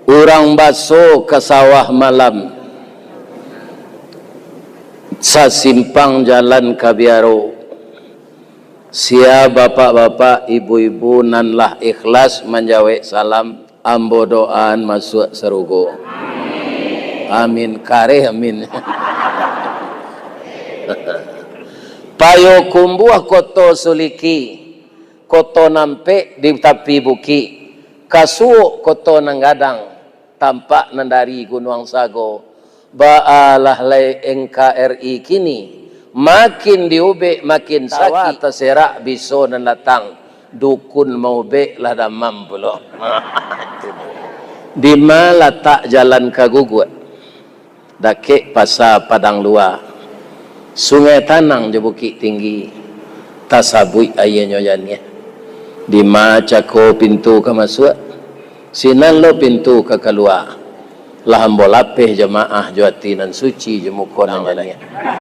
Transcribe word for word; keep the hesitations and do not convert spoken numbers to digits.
Urang baso ka sawah malam, sasimpang jalan ka biaro. Sia bapak-bapak, ibu-ibu nan lah ikhlas manjawek salam, ambo doaan masuak sarugo. Amin. Kareh amin. Payokumbuah koto suliki, koto nampek di tapi bukik, kasuok koto nan gadang, tampak nan dari gunuang sago. Baalah lai N K R I kini, makin diubek makin sakik, taserak biso nan datang, dukun maubek lah damam pulo. Dima latak jalan ka Guguak? Dakek Pasa Padang Lua, Sungai Tanang jo Bukik Tinggi, tasabuik aianyo janiah. Dima cako pintu ka masuak, sinan lo pintu ka kalua. Lah ambo lapeh jamaah jo ati nan suci, jo muko nan janiah.